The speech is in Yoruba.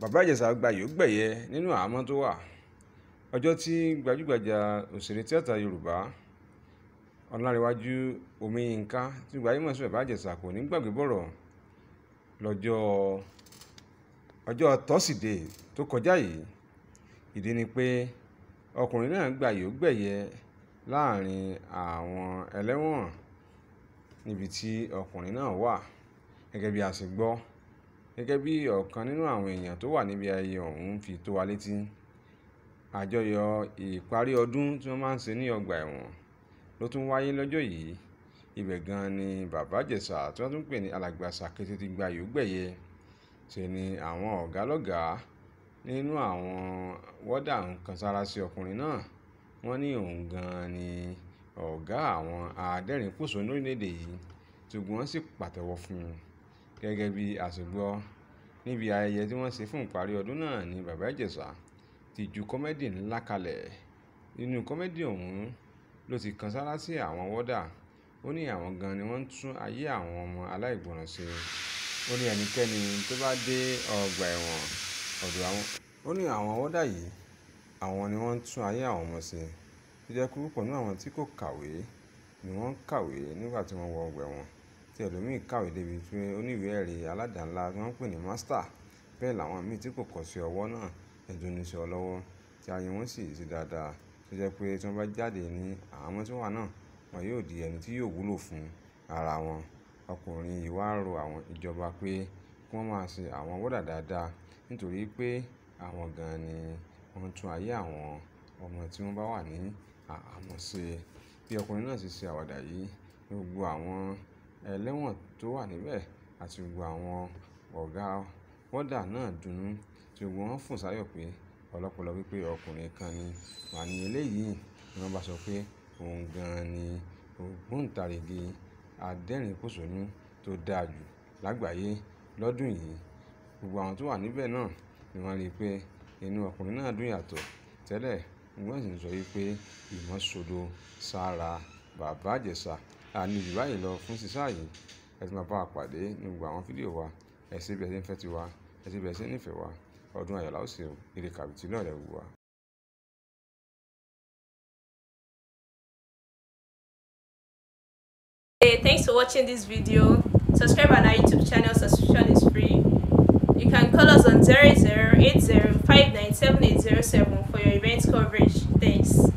Bàbá Ìjẹ̀ṣà gbayì ó gbẹ̀yẹ nínú àhámọ́ tó wà. Ọjọ́ tí gbajúgbajà òṣèré tíátà Yorùbá Ọlárẹ̀wájú Omiyinka tí gbajúmọ̀ sí Bàbá Ìjẹ̀ṣà kò ní gbàgbé bọ̀rọ̀ lọ́jọ́ ọjọ́ Tọ́sídẹ̀ẹ́ tó kọjá yìí. Ìdí ni pé ọkùnrin náà gbayì ó gbẹ̀yẹ láàrin àwọn ẹlẹ́wọ̀n níbi tí ọkùnrin náà wà. Gẹ́gẹ́ bí a ṣe gbọ́, gẹ́gẹ́ bí ọ̀kan nínú àwọn èèyàn tó wà níbi ayẹyẹ ọ̀hún fi tó wa létí, àjọyọ̀ ìparí ọdún tí wọ́n máa ń ṣe ní ọgbà ẹ̀wọ̀n ló tún wáyé lọ́jọ́ yìí. Ibẹ̀ gan-an ni Bàbá Ìjẹ̀ṣà tí wọ́n tún ń pè ní Alàgbà Sàkété ti gbayì ó gbẹ̀yẹ. Ṣe ni àwọn ọ̀gá lọ́gàá nínú àwọn wọ́dà ń kan sára sí ọkùnrin náà. Wọ́n ní òun gan-an ni ọ̀gá àwọn adẹ́rìn-pòṣónú lórílẹ̀-èdè yìí, tí gbogbo wọn sì pàtẹ́wọ́ fún un. Gẹ́gẹ́ bí a ṣe gbọ́, níbi ayẹyẹ tí wọ́n ṣe fún ìparí ọdún náà ni Bàbá Ìjẹ̀ṣà ti ju kọ́mẹ́dì ńlá kalẹ̀. Nínú kọ́mẹ́dì ọ̀hún ló ti kan sára sí àwọn wọ́dà. Ó ní àwọn gan-an ni wọ́n ń tún ayé àwọn ọmọ aláìgbọràn ṣe. Ó ní ẹnikẹ́ni tó bá dé ọgbà ẹ̀wọ̀n ọ̀dọ̀ àwọn. Ó ní àwọn wọ́dà yìí, àwọn ni wọ́n ń tún ayé àwọn ọmọ ṣe. Tó jẹ́ pé púpọ̀ nínú àwọn tí kò kàwé ni wọ́n ń kàwé nígbà tí wọ́n wọ ọgbà ẹ̀wọ̀n. Tí ẹlòmíì kàwé débi pé ó ní ìwé ẹ̀rí aládàá-ńlá tí wọ́n ń pè ní master. Bẹ́ẹ̀ làwọn míì tí kò kọ́ṣẹ́ ọwọ́ náà ẹni tó ní iṣẹ́ ọlọ́wọ́ tí ayé wọn sì ṣe dáadáa. Tó jẹ́ pé tí wọ́n bá jáde ní àhámọ́ tí wọ́n wà náà, wọn yóò di ẹni tí yóò wúlò fún ara wọn. Ọkùnrin yìí wá rọ àwọn ìjọba pé kí wọ́n máa ṣe àwọn wọ́dà dáadáa nítorí pé àwọn gan-an ni wọ́n ń tún ayé àwọn ọmọ tí wọ́n bá wà ní àhámọ́ ṣe. Bí ọkùnrin náà ṣe ṣe àwàdà yìí, gbogbo àwọn ẹlẹ́wọ̀n tó wà níbẹ̀ àti gbogbo àwọn ọ̀gá wọ́dà náà dunnú tí gbogbo wọn fò sáyọ̀ pé ọlọ́pọlọ wípé ọkùnrin kan ni wà ní eléyìí ni wọ́n bá sọ pé òun gan-an ni ògbóǹtarìgì adẹ́rìn-pòṣónú tó dáa jù lágbàáyé lọ́dún yìí. Gbogbo àwọn tó wà níbẹ̀ náà ni wọ́n rí pé inú ọkùnrin náà dùn yàtọ̀ tẹ́lẹ̀. Wọ́n sì ń sọ wípé ìmọ̀ ṣòdo sára Bàbá Ìjẹ̀ṣà. A ní jù báyìí lọ fún sísá yìí. Ẹ ti máa bá wa pàdé ní gbogbo àwọn fídíò wa. Ẹ ṣé bí ẹ ṣe ń fẹ́ ti wa, ẹ ṣé bí ẹ ṣe ń nífẹ̀ẹ́ wa. Ọdún ayọ̀ la ó ṣe o. Ire kàbìtì náà lẹ wù wá. Hey, thanks for watching this video. Subscribe on our YouTube channel. Subscription is free. You can call us on 0080597807 for your event coverage. Thanks.